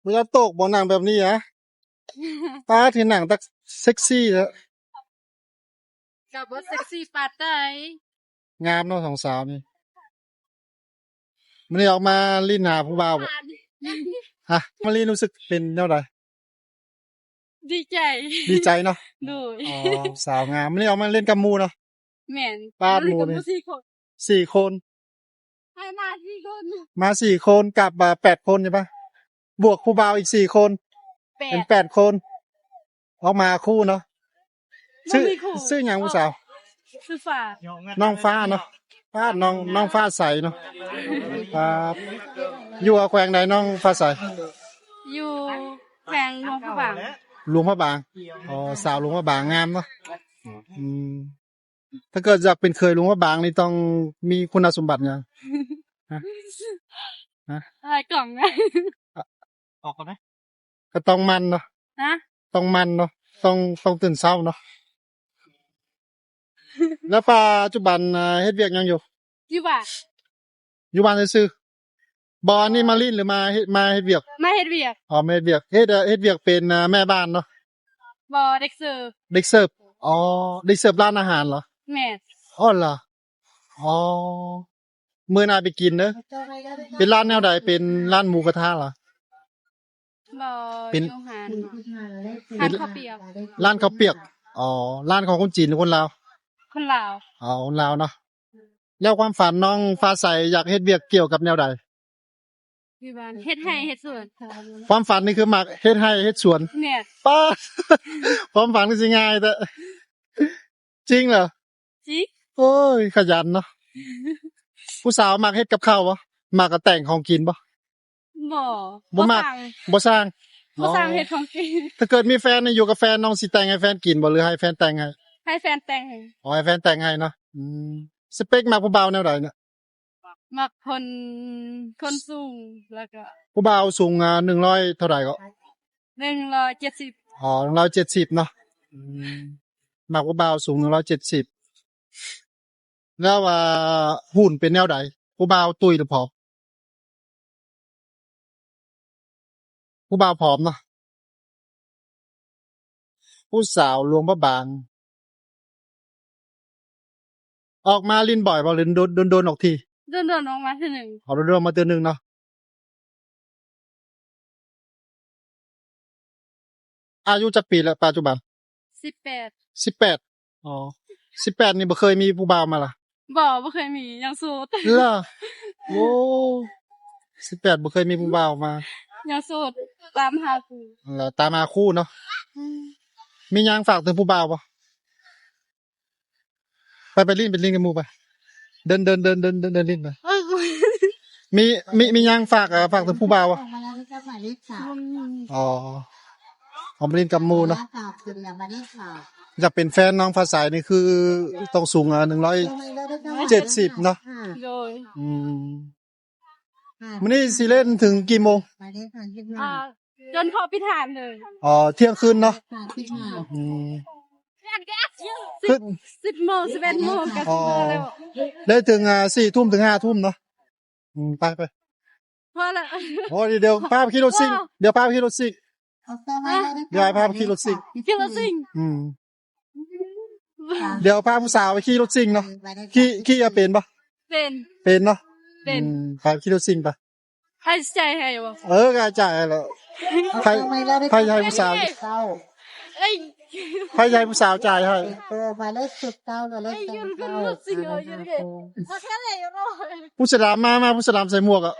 ບໍ່ຢາກຕົກບໍ່ ນັ່ງແບບນີ້ຫະ? ປາດ ຄືນັ່ງຕັກເຊັກຊີແທ້. ກໍບໍ່ເຊັກຊີປານໃດ. ງາມເນາະ ສອງສາວນີ້. ມື້ນີ້ອອກມາຫຼິ້ນຫາຜູ້ບ່າວບໍ່? ຮະ? ມາຫຼິ້ນ ຮູ້ສຶກເປັນແນວໃດ? ດີໃຈ. ດີໃຈເນາະ? ໂດຍ. ອໍ ສາວງາມ. ມື້ນີ້ອອກມາຫຼິ້ນກັບໝູ່ເນາະ? ແມ່ນ. ປາດ ໝູ່ນີ້ສີ່ຄົນ. ສີ່ຄົນ. ໃຫ້ມາສີ່ຄົນ. ມາສີ່ຄົນ ກັບ ອ່າ ແປດຄົນ ໃຊ່ປະ? ບວກຜູ້ບ່າວອີກສີ່ຄົນ ແປດ. ເປັນແປດຄົນ. ອອກມາຄູ່ເນາະ. ຊື່ ບໍ່ມີຄູ່. ຊື່ຫຍັງຜູ້ສາວ? ຊື່ຟ້າ. ນ້ອງຟ້າເນາະ. ປ້າ ນ້ອງ ນ້ອງຟ້າໃສເນາະ. ອ່າ ຢູ່ແຂວງໃດ ນ້ອງຟ້າໃສ? ຢູ່ແຂວງຫຼວງພະບາງ. ຫຼວງພະບາງ. ອໍ ສາວຫຼວງພະບາງ ງາມເນາະ. ອືມ ຖ້າເກີດຢາກເປັນເຂີຍຫຼວງພະບາງນີ້ ຕ້ອງມີຄຸນສົມບັດຫຍັງ? ຮະ? ຮະ? ຫຼາຍກ່ອງນະ. ອອກກ່ອນໄໝ? ກໍຕ້ອງໝັ່ນເນາະ. ຮະ? ຕ້ອງໝັ່ນເນາະ. ຕ້ອງ ຕ້ອງຕື່ນເຊົ້າເນາະ. ແລ້ວປັດຈຸບັນ ເຮັດວຽກຫຍັງຢູ່? ຢູ່ບ້ານ. ຢູ່ບ້ານຊື່ໆ. ບໍ່ ອັນນີ້ມາຫຼິ້ນ ຫຼືມາເຮັດ ມາເຮັດວຽກ? ມາເຮັດວຽກ. ອໍ ມາເຮັດວຽກ. ເຮັດ ເຮັດວຽກເປັນ ແມ່ບ້ານເນາະ? ບໍ່ ເດັກເສີບ. ເດັກເສີບ. ອໍ ເດັກເສີບຮ້ານອາຫານເຫລອ? ແມ່ນ. ອໍ ເຫລອ? ອໍ ມື້ໜ້າໄປກິນເດີ. ເປັນຮ້ານແນວໃດ? ເປັນຮ້ານໝູກະທະເຫລອ? ບໍ່ ເປັນ ຢູ່ຮ້ານ ຮ້ານເຂົ້າປຽກ. ເປັນ ຮ້ານເຂົ້າປຽກ. ອໍ ຮ້ານຂອງຄົນຈີນ ຫຼືຄົນລາວ? ຄົນລາວ. ອໍ ຄົນລາວເນາະ. ແລ້ວຄວາມຝັນນ້ອງຟ້າໃສຢາກເຮັດວຽກກ່ຽວກັບແນວໃດ? ຢູ່ບ້ານ ເຮັດໄຮ່ເຮັດສວນ. ຄວາມຝັນນີ້ຄືມັກເຮັດໄຮ່ເຮັດສວນ? ແມ່ນ. ປ້າດ ຄວາມຝັນຄືຊິງ່າຍແທ້. ຈິງເຫລອ? ຈິງ. ໂອ້ຍ ຂະຫຍັນເນາະ. ຜູ້ສາວມັກເຮັດກັບເຂົ້າບໍ່? ມັກກະແຕ່ງຂອງກິນບໍ່? ບໍ່ ບໍ່ມັກ. ບໍ່ຊ່າງ ບໍ່ຊ່າງ. ອໍ ເຮັດຂອງກິນ. ຖ້າເກີດມີແຟນນີ້ ຢູ່ກັບແຟນ ນ້ອງຊິແຕ່ງໃຫ້ແຟນກິນບໍ່ ຫຼືໃຫ້ແຟນແຕ່ງໃຫ້? ໃຫ້ແຟນແຕ່ງໃຫ້. ອໍ ໃຫ້ແຟນແຕ່ງໃຫ້ເນາະ. ອືມ ສະເປັກມັກຜູ້ບ່າວແນວໃດນະ? ມັກຄົນ ຄົນສູງ ແລ້ວກໍ ຜູ້ບ່າວສູງ ອ່າ ໜຶ່ງຮ້ອຍເທົ່າໃດເກາະ? ໜຶ່ງຮ້ອຍເຈັດສິບ. ອໍ ໜຶ່ງຮ້ອຍເຈັດສິບເນາະ. ອືມ ມັກຜູ້ບ່າວສູງໜຶ່ງຮ້ອຍເຈັດສິບ. ແລ້ວ ອ່າ ຫຸ່ນເປັນແນວໃດ? ຜູ້ບ່າວຕຸ້ຍຫຼືຜອມ? ຜູ້ບ່າວຜອມເນາະ. ຜູ້ສາວຫຼວງພະບາງ ອອກມາຫຼິ້ນບ່ອຍບໍ່ ຫຼື ດົນໆ ອອກທີ? ດົນໆ ອອກມາເທື່ອໜຶ່ງ. ອໍ ດົນໆ ອອກມາເທື່ອໜຶ່ງເນາະ. ອາຍຸຈັກປີແລ້ວປັດຈຸບັນ? ສິບແປດ. ສິບແປດ. ອໍ ສິບແປດນີ້ບໍ່ເຄີຍມີຜູ້ບ່າວມາລະ? ບໍ່ ບໍ່ເຄີຍມີ ຍັງໂສດ. ເຫຼືອ? ໂອ້ ສິບແປດ ບໍ່ເຄີຍມີຜູ້ບ່າວມາ. ຍັງໂສດ ຕາມຫາຄູ່. ແລ້ວຕາມຫາຄູ່ເນາະ. ອືມ ມີຫຍັງຝາກເຖິງຜູ້ບ່າວບໍ່? ໄປ ໄປຫຼິ້ນ ໄປຫຼິ້ນກັບໝູ່ໄປ. ເດີນ ເດີນ ເດີນ ເດີນ ເດີນ ເດີນຫຼິ້ນໄປ. ເອີ ມີ ມີ ມີຫຍັງຝາກ ເອີ ຝາກເຖິງຜູ້ບ່າວບໍ່? ບໍ່ມີ. ອໍ ເອົາໄປຫຼິ້ນກັບໝູ່ເນາະ. ຢາກເປັນແຟນນ້ອງຟ້າໃສນີ້ຄືຕ້ອງສູງ ເອີ ໜຶ່ງຮ້ອຍເຈັດສິບເນາະ. ໂດຍ. ອືມ ມື້ນີ້ຊິຫຼິ້ນເຖິງກີ່ໂມງ? ອ່າ ຈົນເຂົາປິດຮ້ານເລີຍ. ອໍ ທ່ຽງຄືນເນາະ. ອືມ ສິບ ສິບໂມງ ສິບເອັດໂມງກໍຊິເລີຍ. ອໍ ໄດ້ເຖິງ ອ່າ ສີ່ທຸ່ມເຖິງຫ້າທຸ່ມເນາະ. ອືມ ໄປ ໄປ ພໍລະ. ໂອ້ ດຽວພາໄປຂີ່ລົດຊິງ. ບໍ່ ດຽວພາໄປຂີ່ລົດຊິງ. ຮະ? ດຽວໃຫ້ພາໄປຂີ່ລົດຊິງ. ຂີ່ລົດຊິງ. ອືມ ດຽວພາຜູ້ສາວໄປຂີ່ລົດຊິງເນາະ. ຂີ່ ຂີ່ເອົາເປັນບໍ່? ເປັນ. ເປັນເນາະ. ເປັນ. ອືມ ພາໄປຂີ່ລົດຊິງໄປ. ໃຜຈ່າຍໃຫ້ບໍ່? ເອີ ກໍຈ່າຍໃຫ້ແລ້ວ. ໃຜ ໃຜໃຫ້ຜູ້ສາວ ເອີຍ ໃຜໃຫ້ຜູ້ສາວຈ່າຍໃຫ້? ເອີ ໝາຍເລກເຈັດເກົ້າ ແລະ ເລກ ເອີຍ ເຈັດເກົ້າ ຢູ່ລົດຊິງເອີຍ ຢູ່ເດ້. ຜູ້ສະດາມມາ ມາ ຜູ້ສະດາມໃສ່ໝວກອະ.